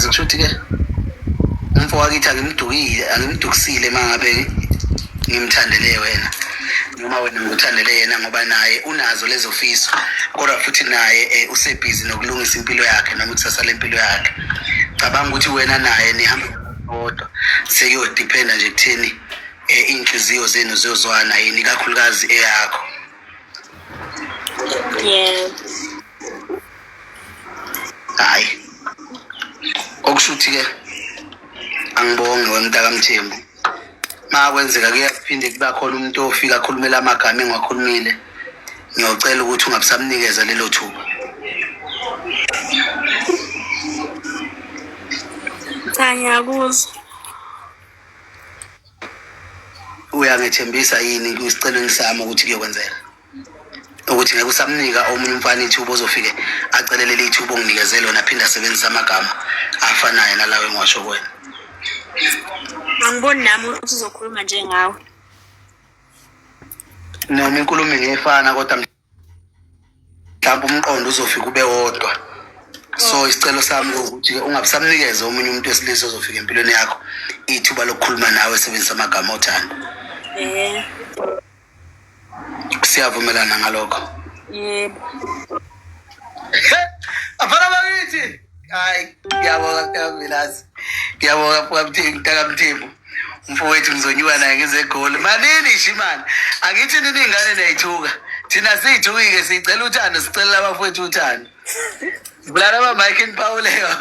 Kusho ukuthi-ke umfo wakithi angimdukile, angimdukisile uma ngabe ngimthandele wena noma wena ngikuthandele yena, ngoba naye unazo lezo fiso, kodwa futhi naye usebhizi nokulungisa impilo yakhe noma ikusasa lempilo yakhe. Cabanga ukuthi wena naye nihamba kodwa sekuyodiphenda nje kutheni iy'nhliziyo zenu ziyozwana yini, ikakhulukazi eyakho. Yebo. Hhayi, okusho ukuthi-ke angibonge wemntakamthembu. Uma kwenzeka kuyaphinde kuba khona umuntu ofika akhulumele amagama engiwakhulumile, ngiyocela ukuthi ungabisamnikeza lelo thuba. Cha, ngiyakuzwa. Uyangethembisa yini kwisicelweni sami ukuthi kuyokwenzeka ukuthi ngeke usamnika omunye umfana ithuba ozofike acele leli thuba onginikeze lona, aphinde asebenzise amagama afanayo nalawo engiwasho kuwena? Angiboni nami ukuthi uzokhuluma njengawe. Noma inkulumo ingefana, kodwa mhlawumbe umqondo uzofika ube wodwa. So isicelo sami ukuthi ungabisamnikeza omunye umuntu wesilisa ozofika empilweni yakho ithuba lokukhuluma nawe esebenzisa amagama othando. Siyavumelana ngalokho? Yebo. Afana bakithi, hayi, ngiyabonga mntakamvilazi, ngiyabonga mntakamthembu, umfowethu ngizonyuka naye ngize eGoli. Manini shimani, angithi nini iy'ngane niyayithuka, thina siyithuki-ke, siyicela uthando, sicelela abafowethu uthando. Vulana ama-mic niphawuleka.